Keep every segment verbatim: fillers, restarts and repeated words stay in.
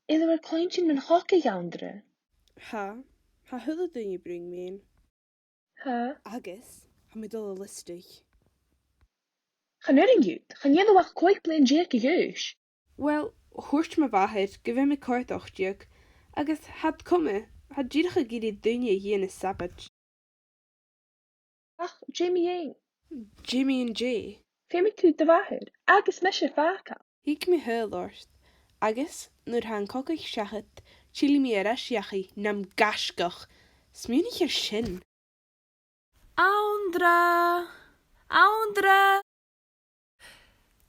A bheil thu air cluinntinn mun chogadh, Anndra? Tha, tha a h-uile duine a' bruidhinn mun. Tha. Agus tha mi a' dol a liostaich. Chan urrainn dhut, chan eil thu ach còig bliadhna deug a dh'aois. Uill, thuirt mo mhàthair gu bheil mi còig-deug, agus tha iad coma, tha iad dìreach ag iarraidh daoine a dhìon a' sabaid. Ach, Jamie Yang. Jamie and Jay. Feumaidh tu do mhàthair, agus mise fàgail. Thig mi a-steach ort, agus nuair a tha an cogadh seachad, tillidh mi air ais dhachaigh nam gaisgeach. Smaoinich air sin. Anndra! Anndra!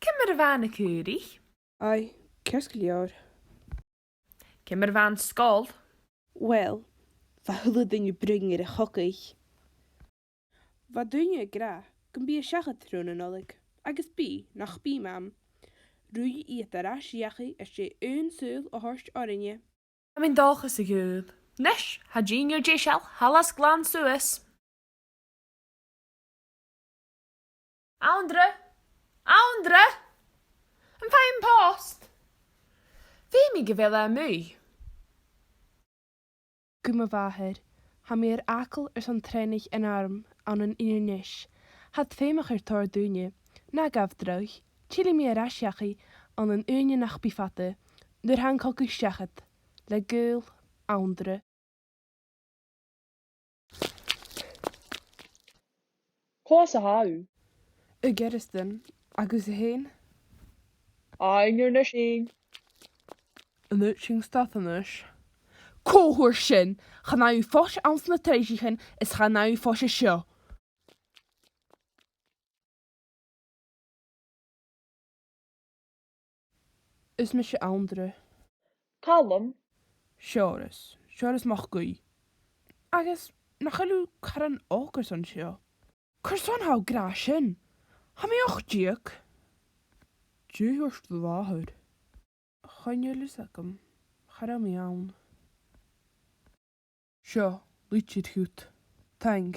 Ciamar a bha na caoraich? Aidh, ceart gu leòr. Ciamar a bha an sgoil? Uill, bha a h-uile duine a' bruidhinn air a' chogadh. Bha daoine ag ràdh gum bi e seachad tron a' Nollaig, agus bidh, nach bi, Mam? Ruith iad air ais dhachaigh às dèidh aon saoghal a thoirt oirnne. Tha mi an dòchas, a ghaoil. A-nis, tha dìnnear deiseil, thalla 's glan suas. Anndra! Anndra! Am faigh mi am post? Feumaidh gu bheil e a-muigh. Gu mo mhàthair, tha mi air fhàgail airson trèanadh an airm ann an Inbhir Nis. Tha iad feumach air tòrr dhaoine. Na gabh dragh, tillidh mi air ais dhachaigh ann an ùine nach bi fada, nuair a tha an cogadh seachad. Le gaol, Anndra. Cò às a tha thu? À Gearasdan, agus thu fhèin? À Inbhir Nis. An tèid sinn a-steach a-nis? Cò thuirt sin? Chan fhaigh thu fois anns na traidisean is chan fhaigh thu fois an seo. Is mise Anndra. Calum. Seòras, Seòras MacAoidh. Agus nach eil thu caran òg airson seo? Carson a tha thu ag ràdh sin? Tha mi ochd deug. Dè thuirt do mhàthair? Chan eil fhios agam. Cha robh mi ann. Seo, litir dhut. Taing.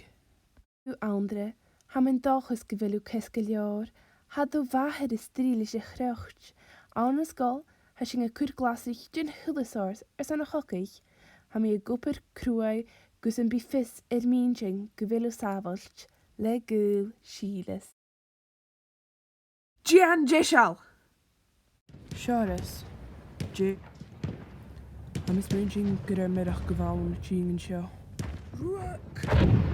Ò Anndra, tha mi an dòchas gu bheil thu ceart gu leòr. Tha do mhàthair a' strì leis a' chroit. Ann an sgoil, tha sinn a' cur glasraich den a h-uile seòrsa airson a' chogaidh. Tha mi ag obair cruaidh gus am bi fios air m' inntinn gu bheil thu sàbhailte. Le gaol, Sìleas. Dèan deiseil! Seòras. Dè? Tha mi a' smaointinn gur e mearachd a bh' ann a' tighinn an seo. Ruadh!